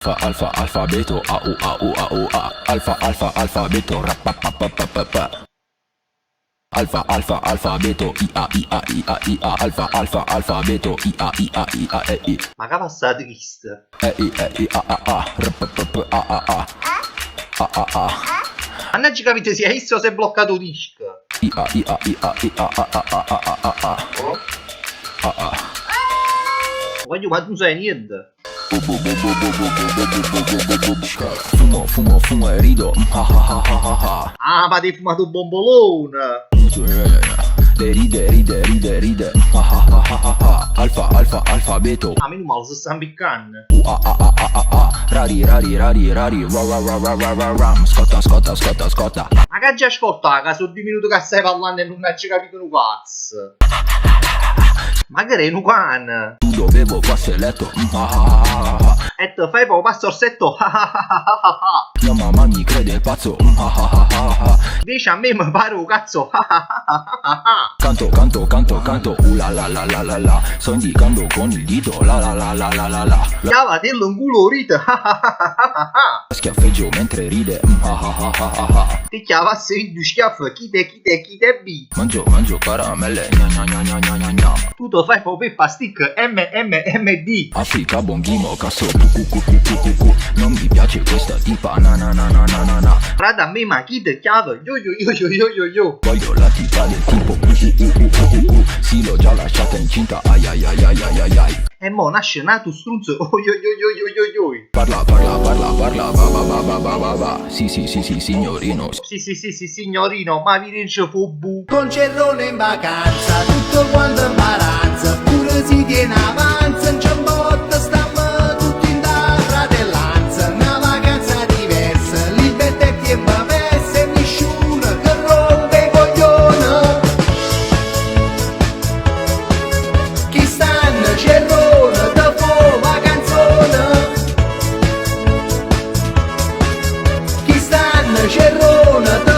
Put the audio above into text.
Alfa, alfa, alfabeto, A, U, A, U, A, U, A. Alfa, alfa, alfabeto, ra, pa, pa, pa, pa, pa, pa. Alfa, alfa, alfabeto, I, A, I, A, I, A, I, A. Alfa, alfa, alfabeto, I, A, I, A, I, A, E, I. Ma che passate chist? E, I, E, I, A, A, A. R, P, P, P, A, A, A. A, A, A. Mannaggia capite sia isso si è bloccato 'o disco. I, A, I, A, I, A, I, A, A, A, A, A, A, A, A. A, A. Guagliù, ma tu nun sai niente. Bu, bu, bu, bu, bu, bu, bu, bu, bu, bu, bu, bu, bu. Fumo, fumo, fumo e rido. Ha, ha, ha, ha, ha, ha. Ah, ma ti hai fumato un bombolone! Le ride, ride, ride, ride. Ha, ha, ha, ha, ha, ha. Alfa, alfa, alfabeto. Ah, meno male, si sta impiccando. U, A, A, A, A, A, A. Rari, rari, rari, rari. Ra, ra, ra, ra, ra, ra, ram. Scotta, scotta, scotta, scotta. Ma che già ascolta, che sono 2 minuti che stai parlando e non hai capito un cazzo. Ma che è un cane? Tu dovevo fosse letto. Ha, ha, ha, ha, ha. E te fai poi passo orsetto. Mia mamma mi crede pazzo. Ha, ha, ha, ha, ha. Invece a me mi pare un cazzo. Canto, canto, canto, canto. La la la la la la. Sto indicando con il dito. La la la la la la la. Chiavatelo in culo rite. Schiaffeggio mentre ride. Ha, ha, ha, ha, ha, ha. Ti chiavasse il due schiaffo. Chi te, chi te, chi te bi. Mangio, mangio caramelle. Gna gna gna gna gna gna gna. Tu te fai proprio pastic M M M D. Africa bonghimo cazzo cu cu cu cu cu cu cu. Non mi piace questa tipa na na na na na na na. Frate a me ma chi te chiava? Yo yo yo yo yo yo yo. Voglio la tipa del tipo U U U U U U U. Sì l'ho già lasciata incinta ai ai ai ai ai ai ai. E mo nasce nato strunzo. Oh yo yo yo yo yo yo. Parla parla parla parla va va va va va va va. Sì sì sì sì signorino. Sì sì sì sì signorino, ma vi dice fu Con Cerrone in vacanza, tutto quanto in paranza, pure si tiene avanza, in ciambotta stiamo tutti in da fratellanza, una vacanza diversa, libertà e tempo perso e nessuno che rompe i coglioni. Chi stanno Cerrone te fa vacanzone, chi stanno Cerrone.